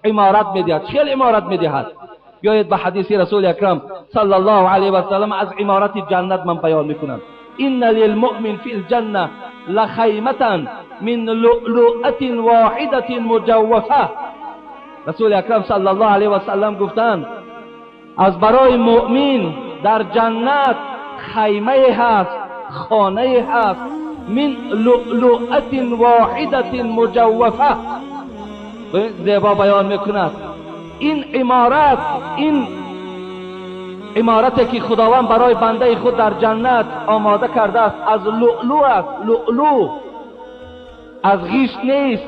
عمارت میدهد. چه عمارت میدهد؟ بیایید به حدیث رسول اکرم صلی الله علیه و سلم از عمارت جنت من بیان میکنم. ان للمؤمن فی الجنه لخیمة من لؤلؤة واحدة مجوفه. رسول اکرم صلی الله علیه و سلم گفتند از برای مؤمن در جنت خیمه هست، خانه هست، من لؤلؤة واحدة مجوفه. زیبا بیان میکند این عمارت، این عمارتی که خداوند برای بنده خود در جنت آماده کرده است از لؤلؤ است. لؤلؤ از گیشت نیست،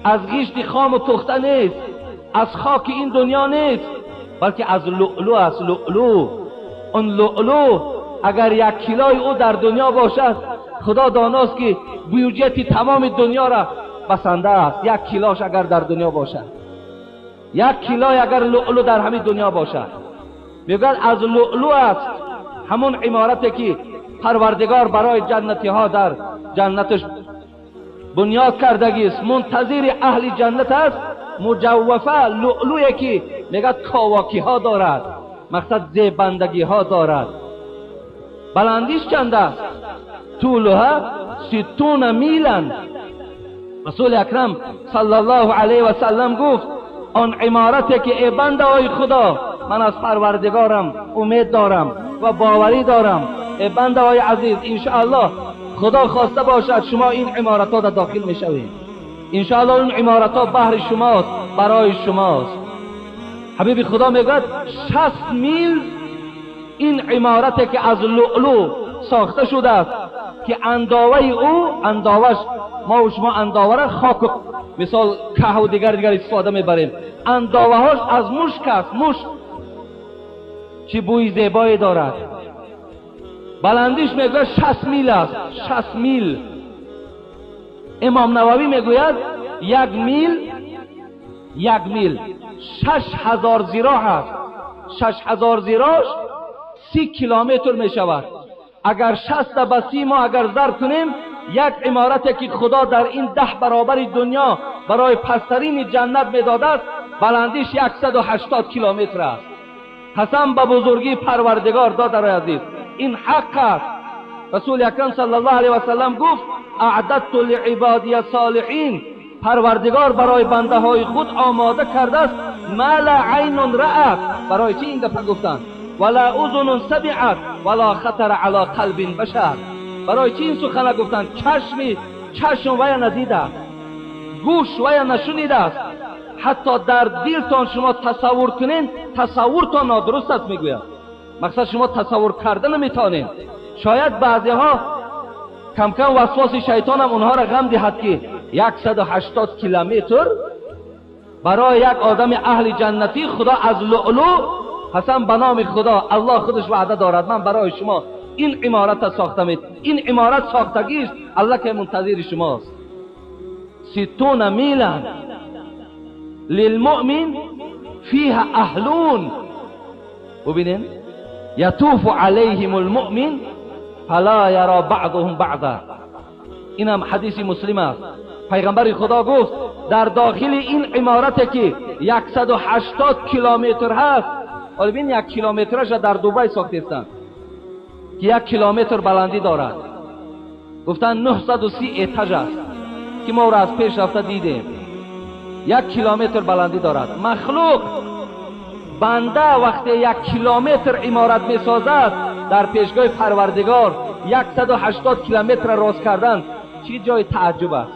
از گیشت خام و پخته نیست، از خاک این دنیا نیست، بلکه از لؤلؤ است. لؤلؤ، اون لؤلؤ اگر یک کیلوی او در دنیا باشد، خدا داناست که بیوجیت تمام دنیا را بسنده است. یک کیلوش اگر در دنیا باشد، یک کیلوی اگر لؤلؤ در همین دنیا باشد، میگوید از لؤلؤ است همون عمارتی که پروردگار برای جنتی ها در جنتش بنیاد کردگی است، منتظر اهل جنت است. مجوفه، لؤلؤی که میگد کاواکی ها دارد، مقصد زیبندگی ها دارد. بلندیش چند است؟ طولها 60 میلا. رسول اکرم صلی الله علیه و سلم گفت آن عمارتی که ای بنده های خدا، من از پروردگارم امید دارم و باوری دارم، ای بنده های عزیز، انشاءالله خدا خواسته باشد شما این عمارت ها در داخل میشوید، انشاءالله این عمارت ها بهر شماست، برای شماست. حبیب خدا میگوید 60 میل این عمارتی که از لؤلؤ ساخته شده است که انداوه او، انداوش ما و شما انداوه را خاک مثال که و دیگر دیگر استفاده میبریم، انداوه هاش از مشک است. مشک چه بوی زیبایی دارد. بلندیش میگوید 60 میل است، 60 میل. امام نووی میگوید یک میل، یک میل 6000 ذراع است. 6000 ذراعش 30 کیلومتر میشود. اگر 60 به 30 ما اگر ضرب کنیم، یک عمارتی که خدا در این 10 برابر دنیا برای پسترین جنت میداده است، بلندیش 180 کیلومتر است. قسم به بزرگی پروردگار دادر عزیز، این حق است. رسول اکرم صلی الله علیه و سلم گفت اعددت لعبادی الصالحین، پروردگار برای بنده های خود آماده کرده است ما لا عین رأت. برای چی این دفعه گفتند؟ ولا اذن سمعت ولا خطر علی قلب بشر. برای چی این سخن گفتند؟ چشم ویا ندیده است، گوش ویا نشنیده است، حتی در دلتان شما تصور کنین، تصورتان نادرست است. میگوید مقصد شما تصور کرده نمیتونین. شاید بعضی ها کم کم وسواس شیطان هم اونها را غم دهد که 180 کیلومتر برای یک آدم اهل جنتی خدا از لؤلؤ، قسم به نام خدا، الله خودش وعده دارد من برای شما این عمارت ساختم، این عمارت ساختگی است، الله که منتظر شماست. 60 میلا للمؤمن فيها اهلون. ببینین یطوف علیهم المؤمن فلا یرا بعضهم بعضا. اینم حدیث مسلم است. پیغمبر خدا گفت در داخل این عمارت که 180 کیلومتر هست، حالا ببین 1 کیلومترش در دبی ساختند که 1 کیلومتر بلندی دارد، گفتن 930 اتاژ است که ما را از پیش رفته دیدیم. 1 کیلومتر بلندی دارد. مخلوق بنده وقتی 1 کیلومتر عمارت میسازد در پیشگاه پروردگار 180 کیلومتر راست کردن چی جای تعجب است.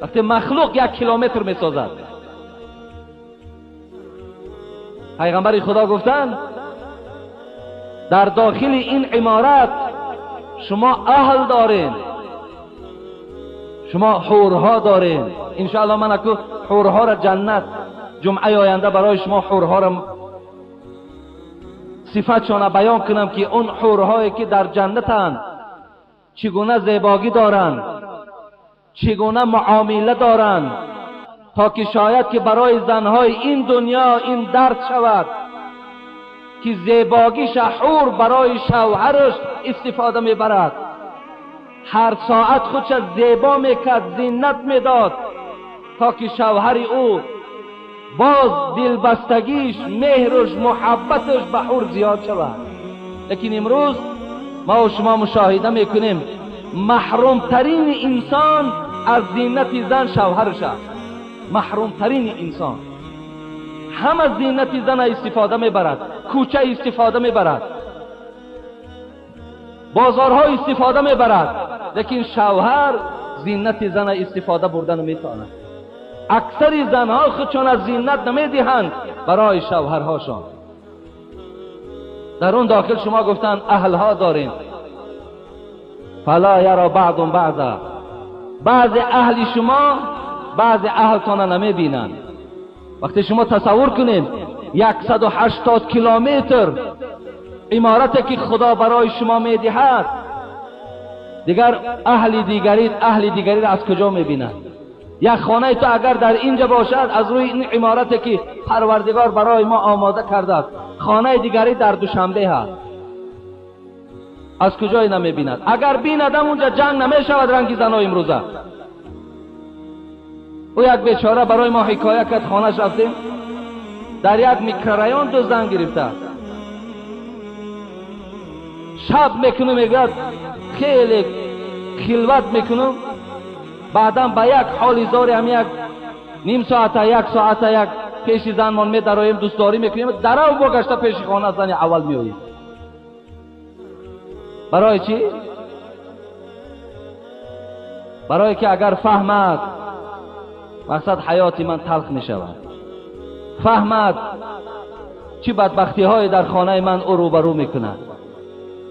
وقتی مخلوق 1 کیلومتر میسازد، پیغمبر خدا گفتن در داخل این عمارت شما اهل دارین، شما حورها دارین. انشاءالله من اکو حورها را جنت جمعه آینده برای شما حورها را صفتشان بیان کنم که اون حورهایی که در جنتند چگونه زیبایی دارند، چگونه معامله دارند، تا که شاید که برای زنهای این دنیا این درد شود که زیباگیش حور برای شوهرش استفاده میبرد. هر ساعت خودش زیبا میکرد، زینت میداد. تا که شوهر او باز دلبستگیش، مهرش، محبتش به حور زیاد شود. لیکن امروز ما و شما مشاهده میکنیم محروم ترین انسان از زینت زن شوهرش است. محروم ترین انسان هم از زینت زن استفاده میبرد، کوچه استفاده میبرد، بازارها استفاده میبرد، لیکن شوهر زینت زن استفاده بردن نمیتواند. اکثر زنها خودشان از زینت نمیدهند برای شوهرهاشان. در اون داخل شما گفتن اهلها دارین، فلا یرا بعض بعضا، بعض اهل شما بعض اهلتان نمیبینند. وقتی شما تصور کنید 180 کیلومتر عمارتی که خدا برای شما میدهد، دیگر اهل دیگری اهل دیگری را از کجا میبینند؟ یک خانه تو اگر در اینجا باشد، از روی این عمارتی که پروردگار برای ما آماده کرده است، خانه دیگری در دوشنبه هست، از کجای نمیبیند؟ اگر بیندم اونجا جنگ نمیشود رنگی زنای امروزه. او یک بیچاره برای ما حکایه کرد، خانهش رفتیم، در یک میکرارایون دو زن گرفته، شب میکنم میگوید خیلی خلوت میکنم، بعدا به یک حال زاری هم یک نیم ساعت یک ساعت یک پیش زنمان میدراییم، دوستداری میکنیم، درو با گشته پیش خانه زن اول میآییم. برای چی؟ برای که اگر فهمد مقصد حیات من تلخ میشود، فهمد چی بدبختی های در خانه من او روبرو میکند.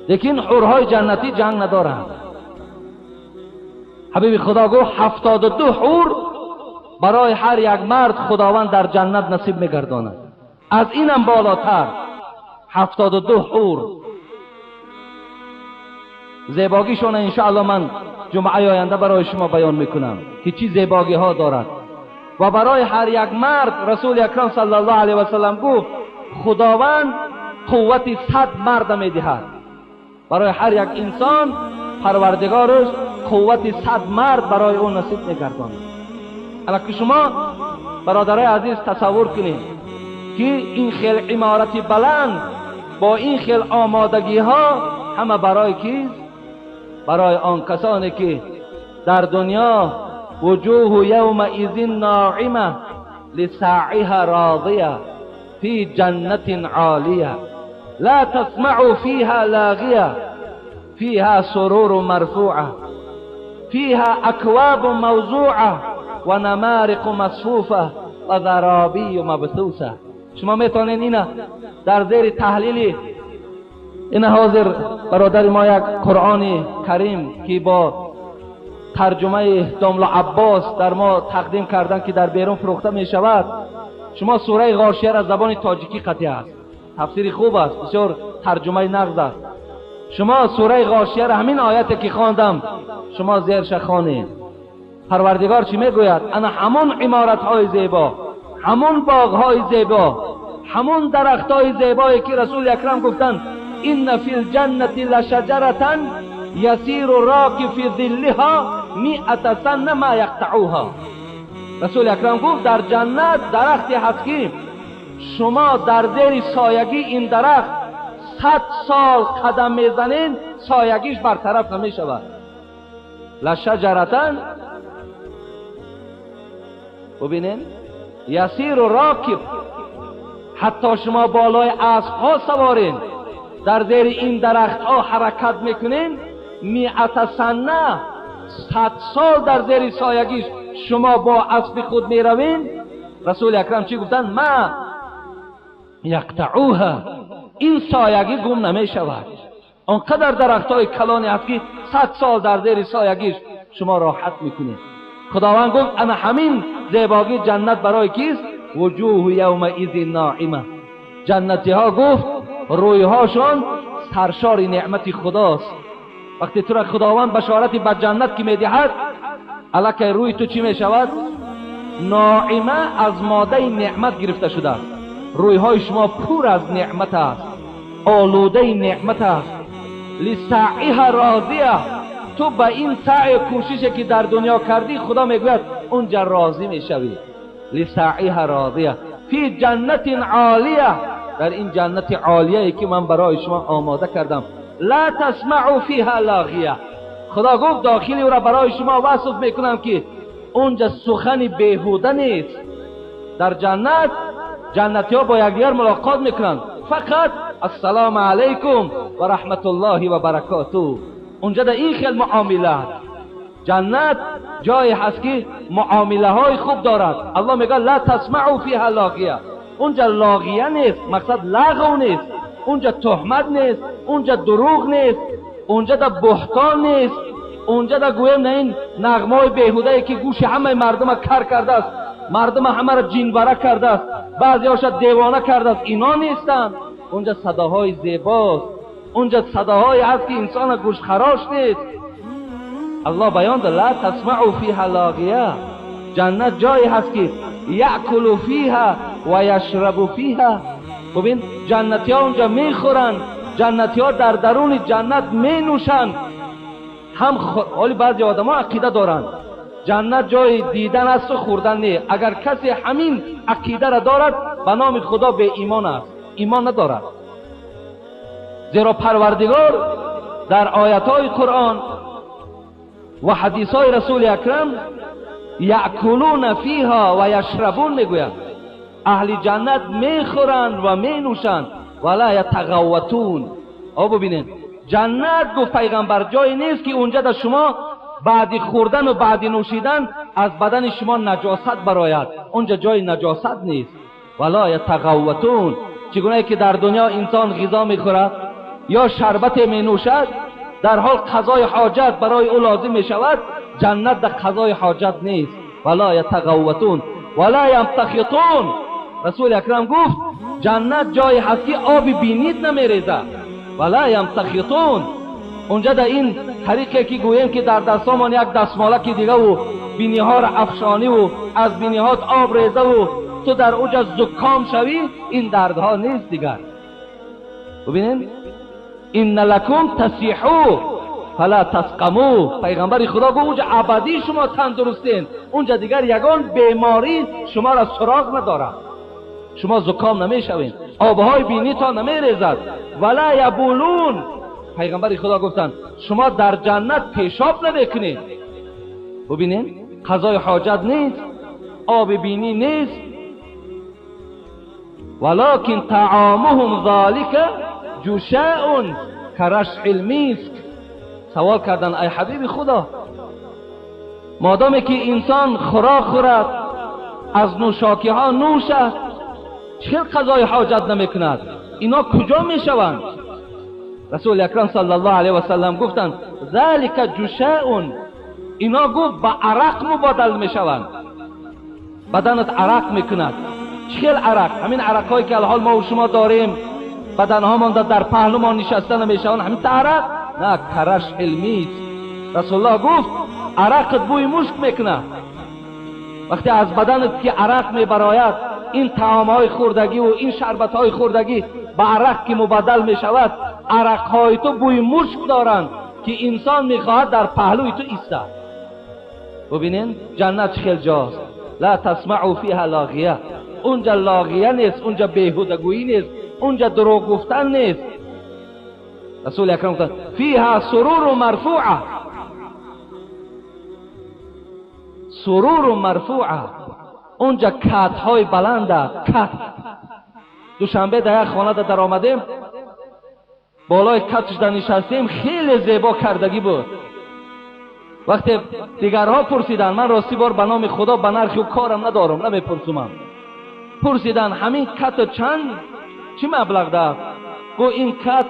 لیکن حورهای جنتی جنگ ندارند. حبیب خدا گفت 72 حور برای هر یک مرد خداوند در جنت نصیب میگرداند. از اینم بالاتر 72 حور. زیباگیشون انشاءالله من جمعه آینده برای شما بیان میکنم که چی زیباگی ها دارد. و برای هر یک مرد رسول اکرم صلی الله علیه و سلم گفت خداوند قوت 100 مرد میدهد. برای هر یک انسان پروردگارش قوت 100 مرد برای او نصیب میگرداند. اما که شما برادرای عزیز تصور کنید که این خیل عمارت بلند با این خیل آمادگی ها همه برای کیست؟ برای آن کسانی که در دنیا وجوه یومئذ ناعمه لسعیها راضیه فی جنت عالیه لا تسمع فیها لاغیه فیها سرور مرفوعه فیها اکواب موضوعه و نمارق مصفوفه و زرابی مبثوثه. شما میتونین اینا در زیر تحلیل این حاضر برادر ما یک قرآن کریم که با ترجمه داملا عباس در ما تقدیم کردن که در بیرون فروخته می شود. شما سوره غاشیه را زبان تاجیکی قطعی است، تفسیر خوب است، بسیار ترجمه نغز است. شما سوره غاشیه را همین آیت که خواندم شما زیرش خوانید. پروردگار چی میگوید؟ انا همون عمارت های زیبا، همون باغ های زیبا، همون درخت های زیبایی که رسول اکرم گفتند ان فی الجنة لشجرة یسیر الراکب فی ظلها 100 سنة ما یقطعوها. رسول اکرم گفت در جنت درختی هست که شما در زیر سایگی این درخت 100 سال قدم میزنین سایگیش برطرف نمیشود. لشجرة، ببینین، یسیر الراکب، حتی شما بالای اسب ها سوارین، در زیر این درخت ها حرکت میکنین، 100 سنه 100 سال در زیر سایگیش شما با اسب خود میروین. رسول اکرم چی گفتن؟ ما یقطعوها، این سایگی گم نمیشود. آنقدر درخت های کلانی هست که 100 سال در زیر سایگیش شما راحت میکنید. خداوند گفت انا همین زیباگی جنت برای کیست؟ وجوه یومئذ ناعمه. جنتی ها گفت رویهاشان سرشار نعمت خداست. وقتی تو را خداوند بشارت به جنت که میدهد، الکی روی تو چی میشود؟ ناعمه از ماده نعمت گرفته شده است. رویهای شما پر از نعمت است، آلوده نعمت است. لسعیها راضیه، تو به این سعی کوشش که در دنیا کردی خدا میگوید اونجا راضی میشوی. لسعیها راضیه فی جنت عالیه، در این جنت عالیه که من برای شما آماده کردم. لا تسمعوا فیها لاغیه، خدا گفت داخلی او را برای شما وصف میکنم که اونجا سخن بیهوده نیست. در جنت جنتی ها با یکدیگر ملاقات میکنند، فقط السلام علیکم و رحمت الله و برکاته. اونجا در این خیل معامله، جنت جایی هست که معامله های خوب دارد. الله میگه لا تسمعوا فیها لاغیه، اونجا لاغیه نیست، مقصد لغو نیست، اونجا تهمت نیست، اونجا دروغ نیست، اونجا در بهتان نیست، اونجا در گویم نه این نغمه بیهوده که گوش همه مردم کر کرده است، مردم همه را جینوره کرده است، بعضی هاشا دیوانه کرده است، اینا نیستند. اونجا صداهای زیباست، اونجا صداهایی هست که انسان گوش خراش نیست. الله بیان داد لا تسمعوا فیها لاغیه، جنت جایی هست که یأکل فیها و یشرب فیها. ببین جنتی ها اونجا میخورند، جنتی ها در درون جنت مینوشند. هم حالی بعضی آدم ها عقیده دارند جنت جای دیدن است و خوردن نه. اگر کسی همین عقیده را دارد به نام خدا به ایمان است، ایمان ندارد. زیرا پروردگار در آیت های قرآن و حدیث های رسول اکرم یأکلون فیها و یشربون میگوید، اهل جنت میخورند و مینوشند ولا یتغوطون. آ ببینید جنت گفت پیغمبر جایی نیست که اونجا در شما بعد خوردن و بعد نوشیدن از بدن شما نجاست براید، اونجا جای نجاست نیست. ولا یتغوطون، چگونه که در دنیا انسان غذا میخورد یا شربت مینوشد، در حال قضای حاجت برای او لازم میشود، جنت در قضای حاجت نیست. ولا یتغوطون ولا یمتخطون. رسول اکرم گفت جنت جایی هست که آب بینید نمیریزد. ولا یمتخطون، اونجا در این طریقه که گوییم که در دستامان یک دستمالک دیگه و بینی ها را افشانی و از بینی هات آب ریزه و تو در اوجا زکام شوی، این دردها نیست دیگر. ببینین ان لکم تصیحو فلا تسقمو، پیغمبر خدا گفت اونجا ابدی شما تندرستین، اونجا دیگر یگان بیماری شما را سراغ ندارد، شما زکام نمیشوین، آبهای بینی تا نمیریزد. ولا یبولون، پیغمبر خدا گفتند شما در جنت پیشاب نمیکنید. ببینین قضای حاجت نیست، آب بینی نیست. ولکن طعامهم ذلک جشاء کرشح المسک. سوال کردن ای حبیب خدا، مادامی که انسان خوراک خورد، از نوشاکی ها نوشد، چه قضای حاجت نمیکند، اینا کجا میشوند؟ رسول اکرم صلی الله علیه و سلم گفتند ذلک جشاء، اینا گفت با عرق مبادل میشوند، بدنت عرق میکند. چه عرق؟ همین عرق هایی که الحال ما و شما داریم، بدنهامان در پهلومان نشسته نمیشوند، همین عرق نه، کرش علمی. رسول الله گفت عرقت بوی مشک میکنه. وقتی از بدنت که عرق میبراید، این طعام های خوردگی و این شربت های خوردگی به عرق که مبدل میشود، عرق های تو بوی مشک دارند که انسان میخواهد در پهلوی تو ایستد. ببینین جنت چه جاست، لا تسمعوا فیها لاغیه، اونجا لاغیه نیست، اونجا بیهودگویی نیست، اونجا دروغ گفتن نیست. رسول اکرم گفتند فیها سرور مرفوعه، سرور مرفوعه، اونجا کت های بلند است. کت دوشنبه در یک خانه در آمدیم، بالای کتش در نشستیم، خیلی زیبا کردگی بود. وقتی دیگرها پرسیدن، من راستی بار به نام خدا به نرخ و کارم ندارم، نمیپرسم. پرسیدن همین کت چند چی مبلغ دارد؟ گو این کت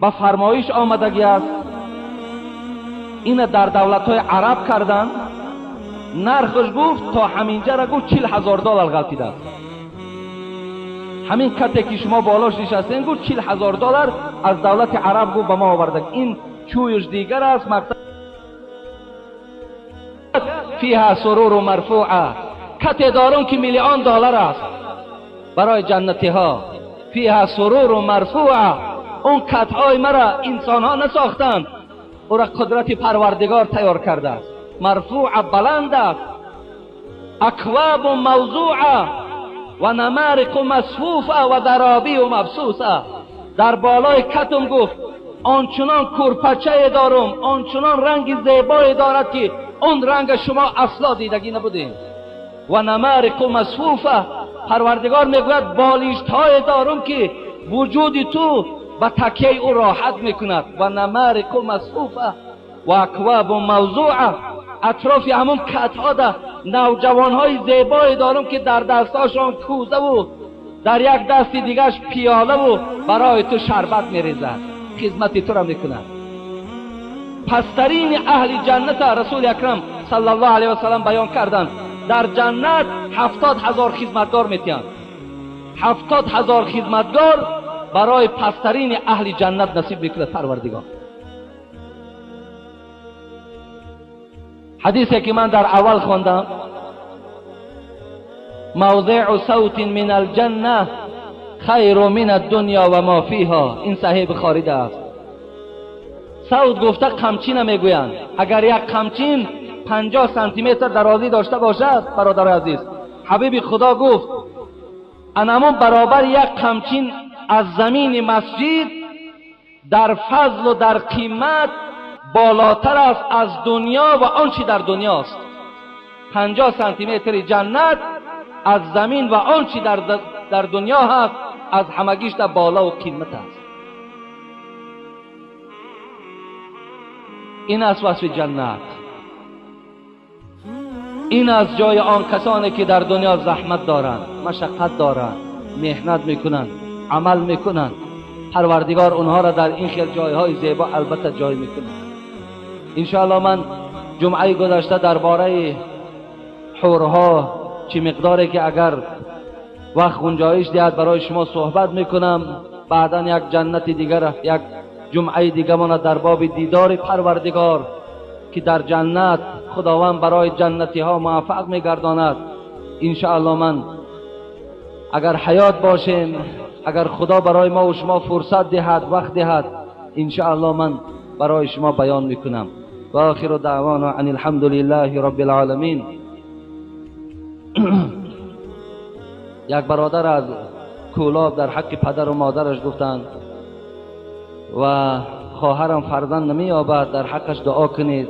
به فرمایش آمدگی است، این در دولت های عرب کردن، نرخش گفت تا همینجا را گفت 40,000 دلار غلطیده است. همین کتی که شما بالاش نشستین گفت 40,000 دلار از دولت عرب گفت به ما آورده. این چویش دیگر است. مقصد فیها سرور مرفوعه، کتی دارم که میلیون دلار است برای جنتی ها. فیها سرور مرفوعه، اون کتهای مرا انسان ها نساختند، او را قدرت پروردگار تیار کرده است. مرفوع بلند است. اکواب موضوعه و نمارق مصفوفه و ضرابی و مبسوسه. در بالای کتم گفت آنچنان کورپچه دارم، آنچنان رنگ زیبایی دارد که اون رنگ شما اصلا دیدگی نبودین. و نمارق مصفوفه، پروردگار میگوید بالشت های دارم که وجود تو به تکیه او راحت میکند. و نمارق مصفوفه و اکواب موضوعه، اطراف همون کتها ده نوجوان های زیبایی دارم که در دستاشان کوزه و در یک دست دیگرش پیاله و برای تو شربت میریزد، خدمت تو را میکند. پسترین اهل جنت رسول اکرم صلی الله علیه و سلم بیان کردند در جنت 70,000 خدمتگار میتیند. 70,000 خدمتگار برای پسترین اهل جنت نصیب میکند پروردگار. حدیثی که من در اول خواندم، موضع صوت من الجنه خیر من الدنیا و ما فیها، این صحیح بخاری است. صوت گفته قمچین میگویند. اگر یک قمچین 50 سانتی متر درازی داشته باشد، برادر عزیز، حبیب خدا گفت انمون برابر یک قمچین از زمین مسجد در فضل و در قیمت بالاتر است از دنیا و آنچه در دنیاست. 50 سانتی متر جنت از زمین و آنچه در دنیا هست از همگیش در بالا و قیمت است. این است وصف جنت. این از جای آن کسانی که در دنیا زحمت دارند، مشقت دارند، محنت میکنند، عمل میکنند، پروردگار اونها را در این خیل جایهای زیبا البته جای میکنند. انشاءالله من جمعه گذشته درباره حورها چه مقداری که اگر وقت گنجایش دهد برای شما صحبت میکنم. بعدا یک جنت دیگر، یک جمعه دیگه من در باب دیدار پروردگار که در جنت خداوند برای جنتی ها موفق میگرداند، انشاءالله من اگر حیات باشیم، اگر خدا برای ما و شما فرصت دهد، وقت دهد، انشاءالله من برای شما بیان میکنم. و آخر دعوانا ان الحمد لله رب العالمین. یک برادر از کولاب در حق پدر و مادرش گفتند و خواهرم فرزند نمییابد، در حقش دعا کنید.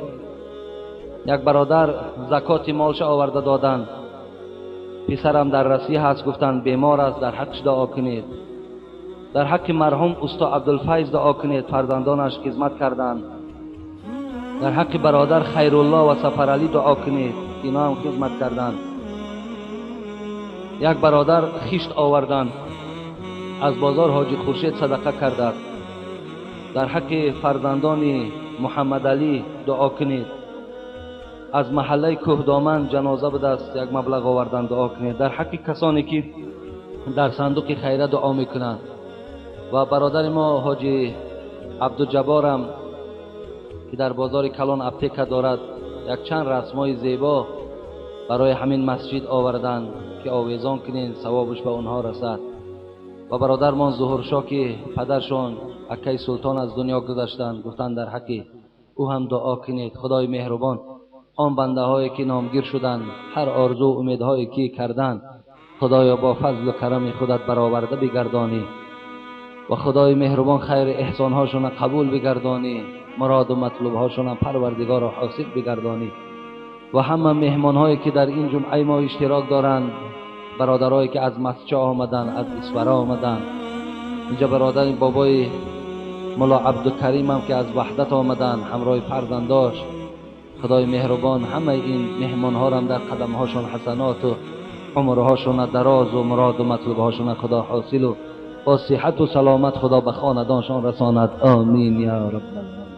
یک برادر زکات مالش آورده دادند، پسرم در رسی هست، گفتند بیمار است، در حقش دعا کنید. در حق مرحوم استا عبدالفیض دعا کنید، فرزندانش خدمت کردند. در حق برادر خیرالله و سفرعلی دعا کنید، اینا هم خدمت کردند. یک برادر خشت آوردند از بازار حاجی خورشید صدقه کردند. در حق فرزندان محمد علی دعا کنید. از محله کوهدامن جنازه به دست یک مبلغ آوردن، دعا کنید. در حق کسانی که در صندوق خیره دعا میکنند. و برادر ما حاجی عبدالجبارم که در بازار کلان اپتیک دارد، یک چند رسمای زیبا برای همین مسجد آوردن که آویزان کنین، ثوابش به اونها رسد. و برادرمان ظهورشاه که پدرشان اکای سلطان از دنیا گذشتند، گفتند در حق او هم دعا کنید. خدای مهربان آن بنده هایی که نامگیر شدند، هر آرزو و امیدهایی که کردند، خدایا با فضل و کرم خودت برآورده بگردانی و خدای مهربان خیر احسانهاشون قبول بگردانی، مراد و مطلوبهاشون پروردگار حاصل بگردانی. و همه مهمان هایی که در این جمعه ما اشتراک دارند، برادرایی که از مسجد آمدن، از اسفرا آمدن، اینجا برادر بابای ملا عبدالکریم هم که از وحدت آمدن همراه فرزنداش، خدای مهربان همه این مهمان ها را در قدم هاشون حسنات و عمرهاشون دراز و مراد و مطلوب هاشون خدا حاصل و با صحت و سلامت خدا به خاندانشان رساند. آمین یا رب العالمین.